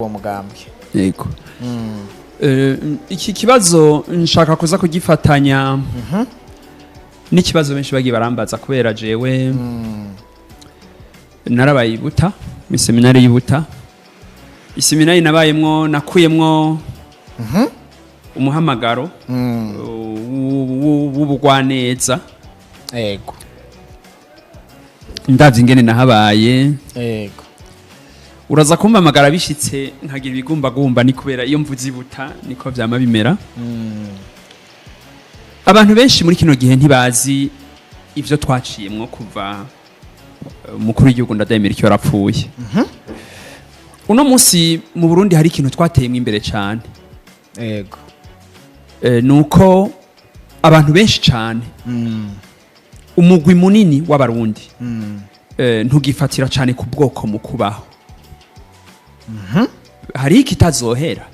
Uwo mugambwe. Yego. Iki kibazo nshaka kuza kugifatanya n'ikibazo benshi bagiye barambaza, kubera jewe narabaye ibuta mu seminari y'Ibuta. Iseminari nabayemwo, nakuyemwo umuhamagaro w'ubugwaneza. Ndavye ingene nahabaye, uraza kumpamagara bishitse nkagira ibigumbagumba, ni kubera iyo mvuze Ibuta niko vyama bimera. Abantu benshi muri kino gihe ntibazi ivyo twaciyemwo kuva umukuru w'igihugu Ndadaye icyo yarapfuye. Uno munsi mu Burundi hari ikintu twateyemwo imbere cane. Nuko abantu benshi cane, umugwi munini w'Abarundi, ntugifatira cane ku bwoko mu kubaho. Hari ikitazohera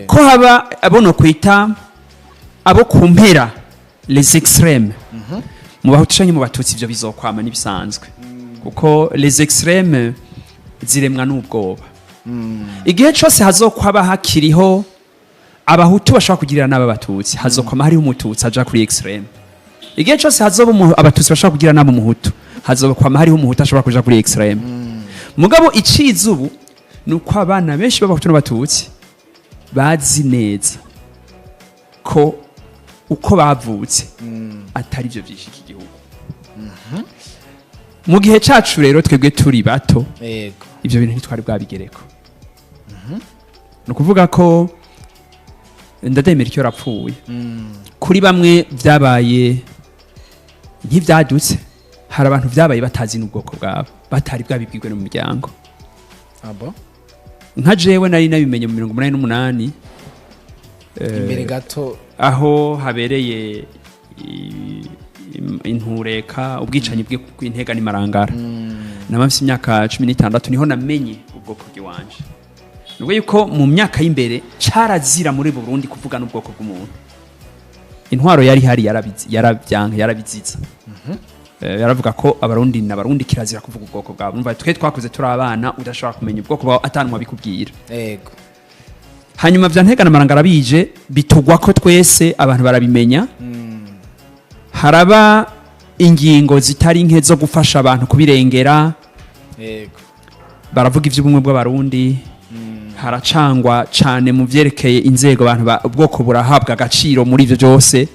ko haba abo no kwita abo ku mpera, les extrêmes, mu Bahutu canke mu Batutsi. Ivyo bizokwama n'ibisanzwe, kuko les extrêmes ziremwa n'ubwoba. Igihe cose hazokwaba hakiriho Abahutu bashobora kugirira nabi Abatutsi, hazokwama hariho Umututsi aja kuri extrême. Igihe cose hazoba Abatutsi bashobora kugira nabi Umuhutu, hazokwama hariho Umuhutu ashobora kuja kuri extrême. Mugabo iciza ubu ni uko abana benshi b'Abahutu n'Abatutsi bazi neza ko uko bavutse atari byo vyishe iki gihugu. Mu gihe cacu rero, twebwe turi bato, ivyo bintu ntitwari bwabigereko. Ni ukuvuga ko ndademera icyo rapfuye, kuri bamwe vyabaye nk'ivyadutse. Hari abantu vyabaye batazi n'ubwoko bwabo, batari bwabibwirwe no mu miryango. Abo. Nka jewe nari nabimenye mu 88. Imbere gato. Aho habereye intureka, ubwicanyi bw'Intega n'imarangara, naba mfise imyaka 16, niho namenye ubwoko bw'iwanje. Nubwo yuko mu myaka y'imbere carazira muri Burundi kuvuga n'ubwoko bw'umuntu, intwaro yari hari yaravyanka, yarabiziza. Yaravuga ko Abarundi n'Abarundi, kirazira kuvuga ubwoko bwabo. Numva twe twakuze turi abana, udashobora kumenya ubwoko bwawe atanwa bikubwira. Hanyuma vya Ntega na Marangara bije bitugwa ko twese, abantu barabimenya. Haraba ingingo zitari nke zo gufasha abantu kubirengera. Baravuga ivy'ubumwe bw'Abarundi, haracangwa cane mu vyerekeye inzego, abantu ubwoko burahabwa agaciro muri ivyo byose,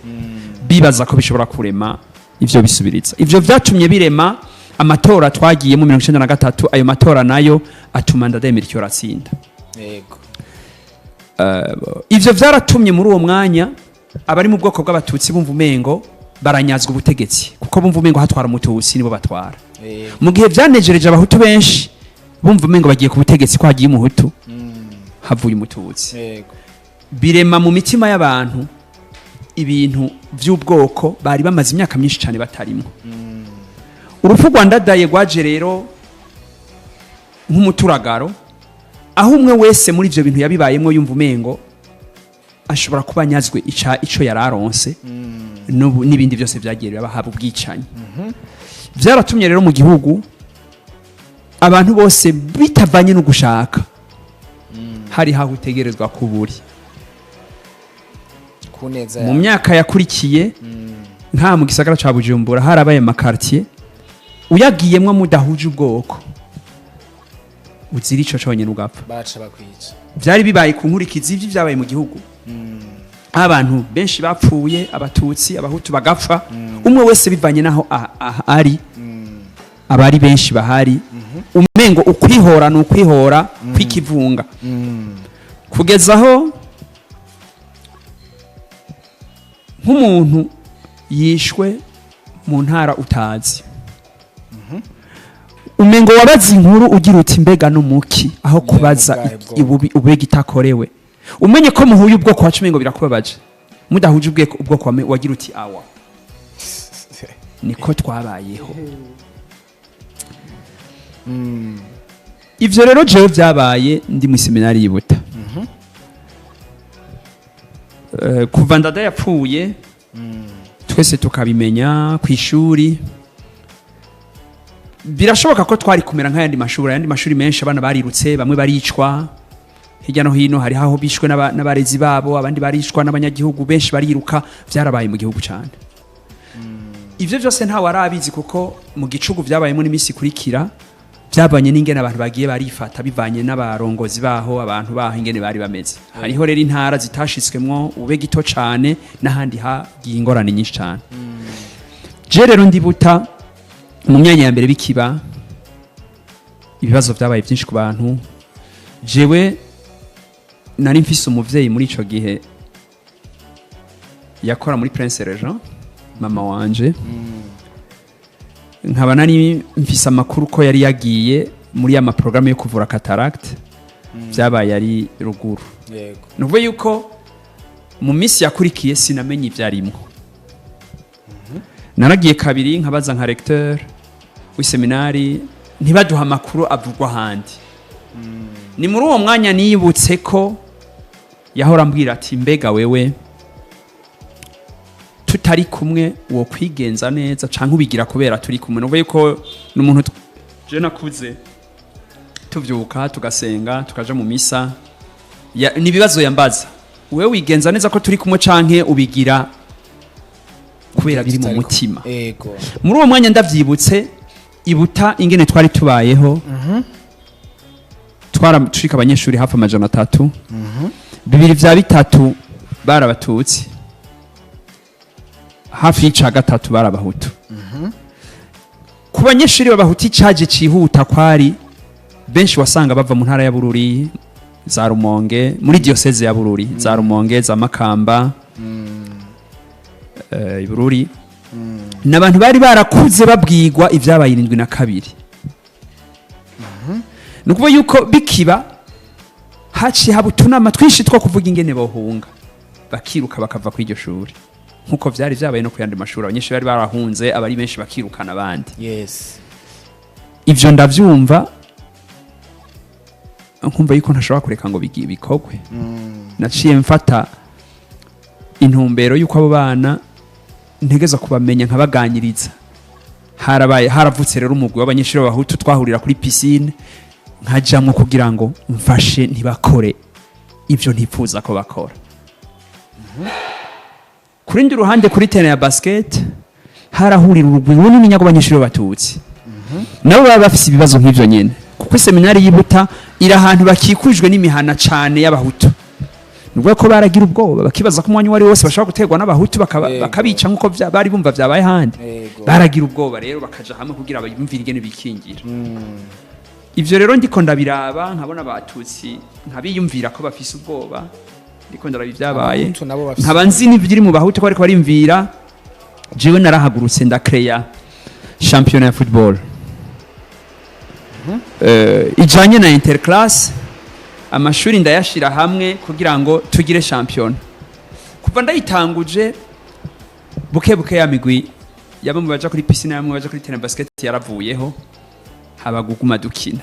bibaza ko bishobora kurema ivyo bisubiriza. Ivyo vyatumye birema amatora twagiyemo 93. Ayo matora nayo atuma Ndadaye icyo ratsinda. Ivyo vyaratumye muri uwo mwanya abari mu bwoko bw'Abatutsi bumva umengo baranyazwa ubutegetsi, kuko bumva umengo hatwara Umututsi nibo batwara. Mu gihe vyanejereje Abahutu benshi, bumva umengo bagiye ku butegetsi ko hagiye Umuhutu, havuye Umututsi. Birema mu mitima y'abantu ibintu vy'ubwoko bari bamaze imyaka myinshi cyane batarimwo. Urupfu rwa Ndadaye rwaje rero nk'umuturagaro, aho umwe wese muri ivyo bintu yabibayemwo yumva umengo ashobora kuba anyazwe ico yari aronse n'ibindi byose vyagiye biraba, ubwicanyi. Vyaratumye rero mu gihugu abantu bose bitavanye no gushaka hari haho utegerezwa kuburi ku neza mu yawe. Myaka yakurikiye, nka mu gisagara ca Bujumbura harabaye ama quartier uyagiyemwo mudahuje ubwoko uzira ico conyene ugapfa. Baca bakwica. Vyari bibaye ku nkurikizi ivyo vyabaye mu gihugu, aho abantu benshi bapfuye, Abatutsi, Abahutu bagapfa, umwe wese bivanye naho ari. Abari benshi bahari umengo ukwihora ni ukwihora kw'ikivunga, kugeza aho nk'umuntu yishwe mu ntara utazi, umengo wabaza inkuru ugira uti: "Mbega n'umuki?" Aho kubaza Ubwahe bwoko? Ubega itakorewe, umenye ko muhuye ubwoko wacu, umengo birakubabaje. Mudahuje ubwoko wagira uti: "Awa niko twabayeho." Ivyo rero jewe vyabaye ndi mu seminari y'Ibuta. Kuva Ndada yapfuye, twese tukabimenya ku ishuri, birashoboka ko twari kumera nk'ayandi mashuri. Ayandi mashuri menshi abana barirutse, bamwe baricwa. Hirya no hino hariho aho bishwe n'abarezi babo, abandi barishwa n'abanyagihugu, benshi bariruka. Vyarabaye mu gihugu cyane. Ivyo byose ntawe arabizi, kuko mu gicugu vyabayemo n'iminsi ikurikira, byavanye n'ingene abantu bagiye barifata, bivanye n'abarongozi baho, abantu baho ingene bari bameze. Hariho rero intara zitashitswemwo ube gito cane, n'ahandi hagiye ingorane nyinshi cane. Je rero ndibuta mu myanya ya mbere bikiba, ibibazo vyabaye byinshi ku bantu. Jewe nari mfise umuvyeyi muri ico gihe yakora muri Prince Regent, mama wanje, nkaba nari mfise amakuru ko yari yagiye muri ya maporogaramu yo kuvura cataracte, byabaye ari ruguru. Ni ukuvuga yuko mu minsi yakurikiye sinamenye ibyarimwo. Naragiye kabiri nkabaza nka recteur w'iseminari, ntibaduha amakuru avugwa ahandi. Ni muri uwo mwanya nibutse ko yahora ambwira ati: "Mbega wewe tutari kumwe wo kwigenza neza canke ubigira kubera turi kumwe?" Nuvuga yuko n'umuntu je nakuze tuvyuka tugasenga, tukaja mu misa. Ni ibibazo yambaza: "Wewe wigenza neza ko turi kumwe canke ubigira kubera biri mu Tutari kumwe. mutima?" Muri uwo mwanya ndavyibutse ibuta ingene twari tubayeho. Twaracika abanyeshuri hafi 300, bibiri vya bitatu bari abatutsi, hafi y'ica gatatu bari abahutu. Ku banyeshuri b'abahutu icaje cihuta kwari benshi wasanga bava mu ntara ya Bururi, za Rumonge, muri diocèse ya Bururi, za Rumonge, za Makamba, Bururi. Ni abantu bari barakuze babwirwa ibyabaye 72. Ni ukuvuga yuko bikiba haciye haba utunama twinshi two kuvuga ingene bohunga, bakiruka bakava kuri iryo shuri, nk'uko vyari vyabaye no ku yandi mashuri. Abanyeshuri bari barahunze abari benshi, bakirukana abandi. Ivyo ndavyumva, nkumva yuko ntashobora kureka ngo bikorwe. Naciye mfata intumbero yuko abo bana ntegeza kubamenya, nkabaganiriza. Harabaye, haravutse rero umugwi w'abanyeshuri b'abahutu twahurira kuri piscine, nkajamwo kugira ngo mfashe ntibakore ivyo ntifuza ko bakora. Ku rundi ruhande, kuri terrain ya basket harahurira urugwi runini rw'abanyeshuri b'abatutsi, nabo baba bafise ibibazo nk'ivyo nyene, kuko iseminari y'ibuta iri ahantu bakikujwe n'imihana cane y'abahutu. Ni ukuvuga ko baragira ubwoba, bakibaza ko umwanya uwo ari wose bashobora guterwa n'abahutu bakabica, nk'uko bari bumva vyabaye ahandi. Baragira ubwoba rero, bakaja hamwe kugira biyumvire ingene bikingira. Ivyo rero ndiko ndabiraba, nkabona abatutsi nkabiyumvira ko bafise ubwoba, ndiko ndaraba ivyabaye, Abahutu nabo bafise nkaba nzi n'ibiri mu bahutu ko bariko barimvira. Jewe narahagurutse ndakreya championnat ya football ijanye na interclasse, amashuri ndayashira hamwe kugira ngo tugire championnat. Kuva ndayitanguje, buke buke ya migwi yaba mu baja kuri piscine, yaba mu baja kuri terrain basket yaravuyeho, haba guguma dukina.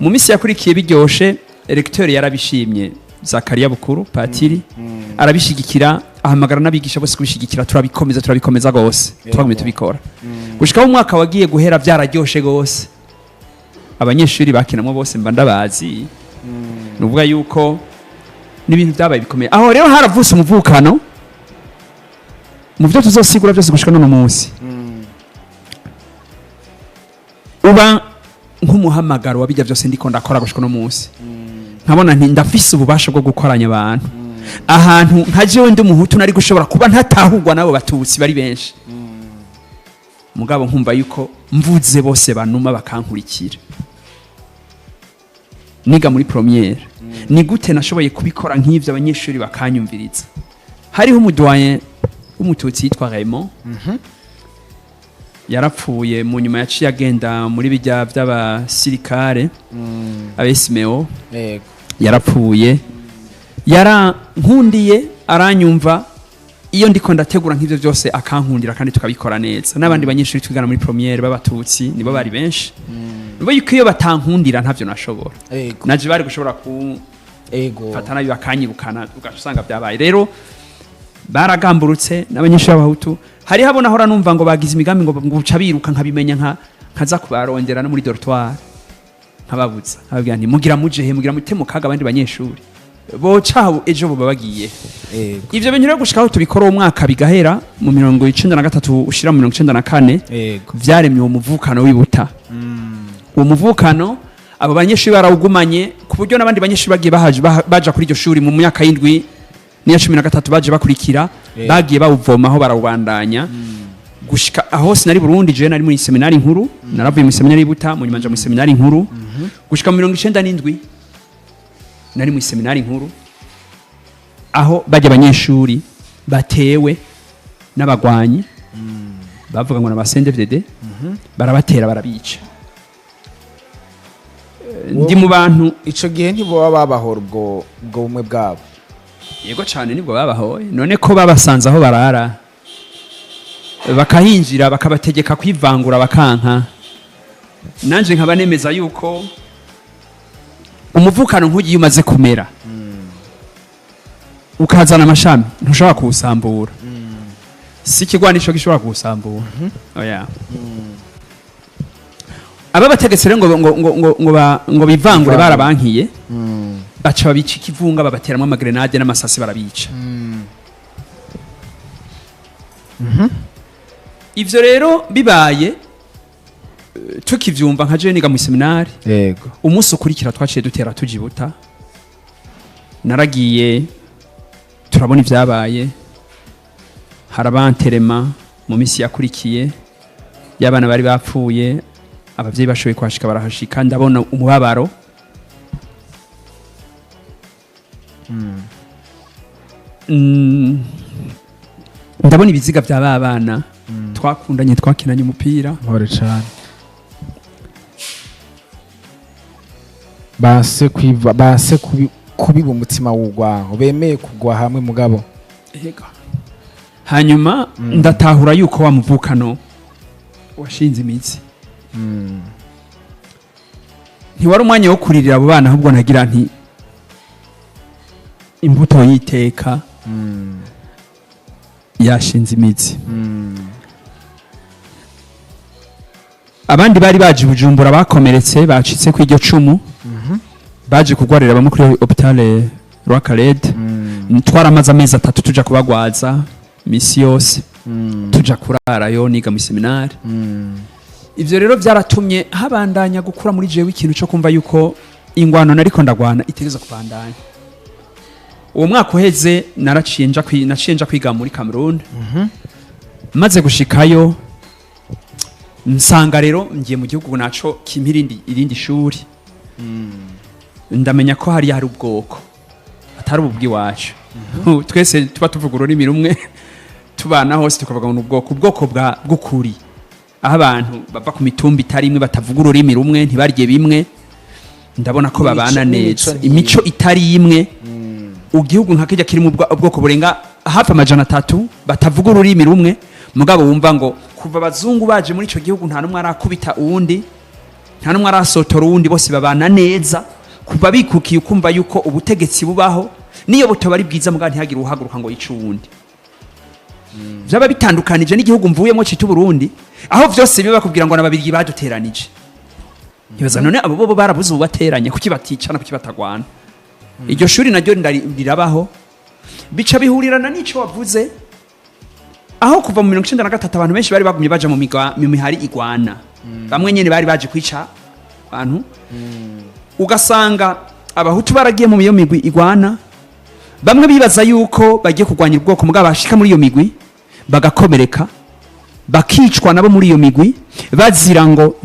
Mu minsi yakurikiye biryoshe, recteur yarabishimye, Zakaria Bukuru patiri, arabishigikira, ahamagara n'abigisha bose kubishigikira. Turabikomeza, turabikomeza gose, twagumye tubikora gushikaho umwaka wagiye guhera. Byararyoshe gose, abanyeshuri bakinamo bose mba ndabazi. Ni ukuvuga yuko n'ibintu byabaye bikomeye. Aho rero haravutse umuvukano mu byo tuzosigura byose gushika n'uno munsi, uba nk'umuhamagaro wa bijya byose ndiko ndakora gushika uno munsi. Nkabona nti ndafise ububasha bwo gukoranya abantu ahantu nka jewe ndi umuhutu nari gushobora kuba ntatahurwa n'abo batutsi bari benshi, mugabo nkumva yuko mvuze bose banuma bakankurikira. Niga muri première, ni gute nashoboye kubikora nk'ivyo, abanyeshuri bakanyumviriza? Hariho umudoyen w'umututsi yitwa Raymond, yarapfuye mu nyuma, yaciye agenda muri bijya by'abasirikare abesimeo. Yarapfuye, yarankundiye, aranyumva iyo ndiko ndategura nk'ivyo byose, akankundira kandi tukabikora neza n'abandi banyeshuri twigana muri première b'abatutsi, nibo bari benshi. Nibo yuko iyo batankundira ntavyo nashobora. Naje bari gushobora kumfata nabi, bakanyirukana, ugaca usanga byabaye. Rero baragamburutse n'abanyeshuri b'abahutu. Hariho abo nahora numva ngo bagize imigambi ngo buca biruka, nkabimenya nka nkaza kubarondera no muri dortoir. Nkababuza, nkababwira nti: "Mugira muje he? Mugira mute mu kaga abandi banyeshuri boca ejo boba bagiye?" Ivyo bintu rero, gushika aho tubikora uwo mwaka bigahera mu 93 ushira mu 94, vyaremye uwo muvukano w'ibuta. Uwo muvukano abo banyeshuri barawugumanye, ku buryo n'abandi banyeshuri bagiye bahaje, baja kuri iryo shuri mu myaka y'indwi n'iya 13 baje bakurikira, bagiye bawuvomaho, barawubandanya gushika aho sinari Burundi. Jewe nari muri seminari nkuru, naravuye muri seminari y'Ibuta, mu nyuma nja muri seminari nkuru. Gushika mu 97 nari muri seminari nkuru, aho bajya abanyeshuri batewe n'abagwanyi bavuga ngo n'aba CNDD-FDD, barabatera, barabica. Ndi mu bantu Ico gihe ntiboba babahora ubwo bumwe bwabo? Yego cyane, nibwo babahoye. None ko babasanze aho barara, bakahinjira, bakabategeka kwivangura, bakanka. Nanje nkaba nemeza yuko umuvukano nk'ugiye umaze kumera, ukazana amashami, ntushobora kuwusambura. Si ikigwanisho gishobora kuwusambura, oya. Aba bategetse rero ngo bivangure, barabankiye, baca babica ikivunga, babateramo amagrenade n'amasasi, barabica. Ivyo rero bibaye, tukivyumva nka jewe niga mu seminari, umunsi ukurikira twaciye dutera tuja ibuta. Naragiye, turabona ivyabaye, harabanterema mu minsi yakurikiye y'abana bari bapfuye. Abavyeyi bashoboye kuhashika barahashika, ndabona umubabaro. Ndabona ibiziga vya ba bana twakundanye, twakinanye umupira. Mpore cane. Base kwiva, base kubiba umutima w'urwango, bemeye kugwa hamwe mugabo. Yego. Hanyuma ndatahura yuko wa muvukano washinze imitsi. Ntiwari umwanya wo kuririra abo bana, ahubwo nagira nti: "Imbuto y'iteka yashinze imitsi." Abandi bari baje i Bujumbura bakomeretse, bacitse ku iryo cumu, baje kugwarira bamwe kuri hôpital Roi Khaled. Twaramaze amezi 3 tuja kubagwaza misi yose, tuja kurarayo niga mu seminari. Ivyo rero byaratumye habandanya gukura muri jewe ikintu cyo kumva yuko ingwano nariko ndagwana itegereza kubandanya. Uwo mwaka uheze naciye nja kwiga muri Cameroon. Maze gushikayo, nsanga rero ngiye mu gihugu naco kimpa irindi shuri. Ndamenya ko hariya hari ubwoko atari ubu bw'iwacu twese tuba tuvuga ururimi rumwe, tubana hose, tukavuga ngo ni ubwoko bw'ukuri, aho abantu bava ku mitumba itari imwe, batavuga ururimi rumwe, ntibarye bimwe. Ndabona ko babana N'imico neza, imico itari imwe. Igihugu nka kijya kirimo ubwoko burenga hafi 300, batavuga ururimi rumwe, mugabo wumva ngo kuva abazungu baje muri ico gihugu nta n'umwe arakubita uwundi, nta n'umwe arasotora uwundi, bose babana neza kuva bikukiye. Ukumva yuko ubutegetsi bubaho, niyo butoba ari bwiza, mugabo ntihagire uhaguruka ngo yice uwundi. Vyaba bitandukanije n'igihugu mvuyemo cita Burundi, aho vyose biba bakubwira ngo n'ababirigi baduteranije. Ntibaza none abo bo barabuze ububateranya, kuki baticana, kuki batagwana? Iryo shuri naryo rirabaho, bica bihurirana n'ico wavuze, aho kuva mu 93 abantu benshi bari bagumye baja mu mihari igwana. Bamwe nyene bari baje kwica abantu, ugasanga abahutu baragiye mu iyo migwi igwana. Bamwe bibaza yuko bagiye kurwanya ubwoko, mugabo bashika muri iyo migwi bagakomereka, bakicwa nabo muri iyo migwi, bazira ngo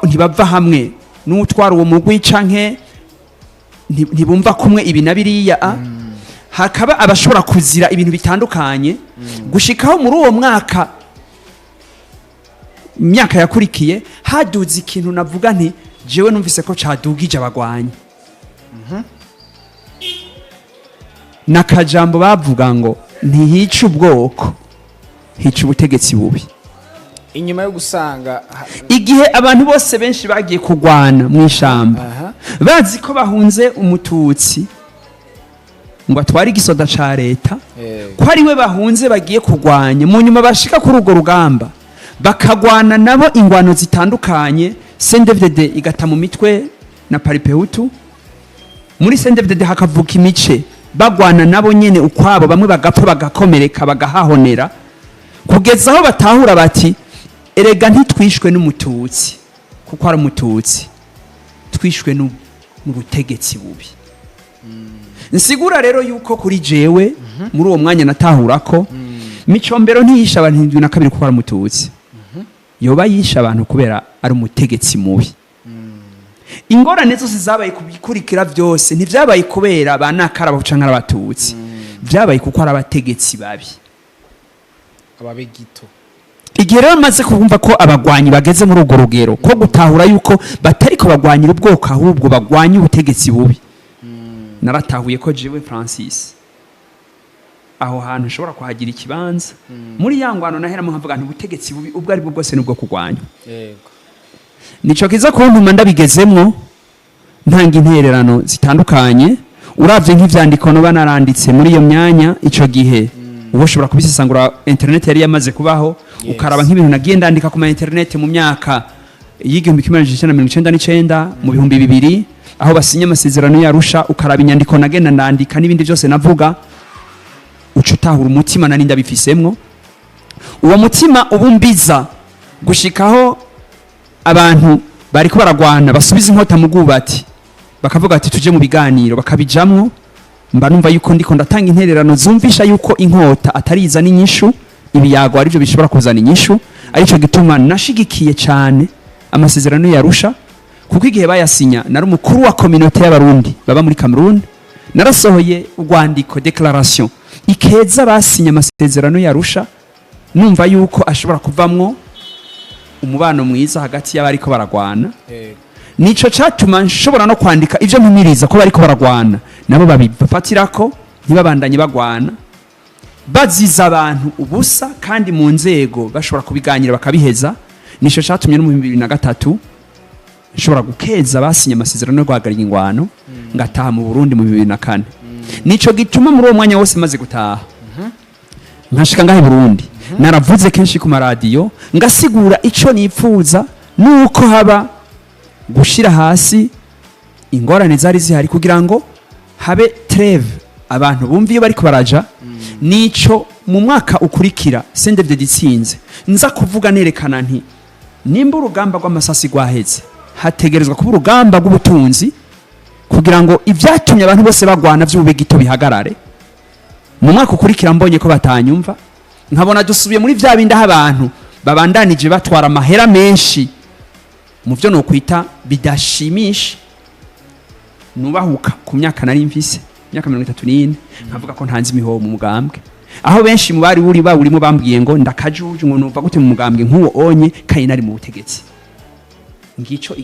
ntibava hamwe n'utwara uwo mugwi, canke ntibumva kumwe ibi na biriya. Hakaba abashobora kuzira ibintu bitandukanye. Gushikaho muri uwo mwaka, imyaka yakurikiye, haduze ikintu navuga nti jewe numvise ko cadugije abagwanyi, n'akajambo bavuga ngo: "Ntihica ubwoko, hica ubutegetsi bubi." Inyuma yo gusanga Igihe abantu bose benshi bagiye kurwana mu ishamba, bazi ko bahunze umututsi ngo atware igisoda ca leta, ko ari we bahunze bagiye kurwanya, mu nyuma bashika kuri urwo rugamba bakagwana nabo ingwano zitandukanye, CNDD-FDD igata mu mitwe. na Palipehutu, muri CNDD-FDD hakavuka imice, bagwana nabo nyene ukwabo, bamwe bagapfa, bagakomereka, bagahahonera, kugeza aho batahura bati: "Erega ntitwishwe n'umututsi kuko ari umututsi, twishwe n'ubutegetsi bubi." Nsigura rero yuko kuri jewe muri uwo mwanya natahura ko Micombero ntiyishe abantu 72 kuko ari umututsi, yoba yishe abantu kubera ari umutegetsi mubi. Ingorane zose zabaye kubikurikira byose ntivyabaye kubera ba nakarabo canke ari abatutsi, vyabaye kuko ari abategetsi babi. Ababe gito. Igihe rero maze kumva ko abagwanyi bageze muri urwo rugero ko gutahura yuko batariko bagwanyira ubwoko, ahubwo bagwanya ubutegetsi bubi, naratahuye ko jewe Francis aho hantu nshobora kuhagira ikibanza muri ya ngwano. Naheramo nkavuga nti ubutegetsi bubi ubwo ari bwo bwose nubwo kurwanya. Nico kiza kuntuma ndabigezemwo, ntanga intererano zitandukanye. Uravye nk'ivyandiko noba naranditse muri iyo myanya ico gihe, uba ushobora kubisesangura, internet yari yamaze kubaho. Ukaraba nk'ibintu nagiye ndandika ku ma internet mu myaka y'1999, mu 2000, aho basinya amasezerano y'Arusha, ukaraba inyandiko nagenda ndandika n'ibindi byose navuga, uca utahura umutima nari ndabifisemwo. Uwo mutima ubu mbiza gushikaho abantu bariko baragwana basubiza inkota mu bwubati, bakavuga ati tuje mu biganiro, bakabijamwo. Mba numva yuko ndiko ndatanga intererano zumvisha yuko inkota atari izana inyishu, ibiyago arivyo bishobora kuzana inyishu. Arico gituma nashigikiye cyane amasezerano y'Arusha, kuko igihe bayasinya nari umukuru wa communauté y'abarundi baba muri Cameroon. Narasohoye urwandiko, déclaration ikeza basinye amasezerano y'Arusha, numva yuko ashobora kuvamwo umubano mwiza hagati y'abariko baragwana. Nico catuma nshobora no kwandika ivyo mpimiriza ko bariko baragwana nabo babifatirako, ntibabandanye bagwana baziza abantu ubusa, kandi mu nzego bashobora kubiganira bakabiheza. Nico catumye no mu 2003 nshobora gukeza basinye amasezerano yo guhagarika ingwano, ngataha mu Burundi mu 2004. Nico gituma muri uwo mwanya wose maze gutaha, nkashika ngaha i Burundi, naravuze kenshi ku maradiyo, ngasigura ico nipfuza nuko haba gushira hasi ingorane zari zihari kugira ngo habe trêve, abantu bumva iyo bariko baraja. Nico mu mwaka ukurikira CNDD-FDD itsinze, nza kuvuga nerekana nti nimba urugamba rw'amasasi rwaheze, hategerezwa kuba urugamba rw'ubutunzi kugira ngo ibyatumye abantu bose bagwana by'ubube gito bihagarare. Mu mwaka ukurikira mbonye ko batanyumva, nkabona dusubiye muri bya bindi aho abantu babandanije batwara amahera menshi mu byo nokwita bidashimisha, nubahuka ku myaka nari mfise, imyaka 34, nkavuga ko ntanze imihoho mu mugambwe, aho benshi mu bari buri bawurimo bambwiye ngo ndakajuju, ngo numva gute mu mugambwe nk'uwo onye kandi nari mu butegetsi. Ngico.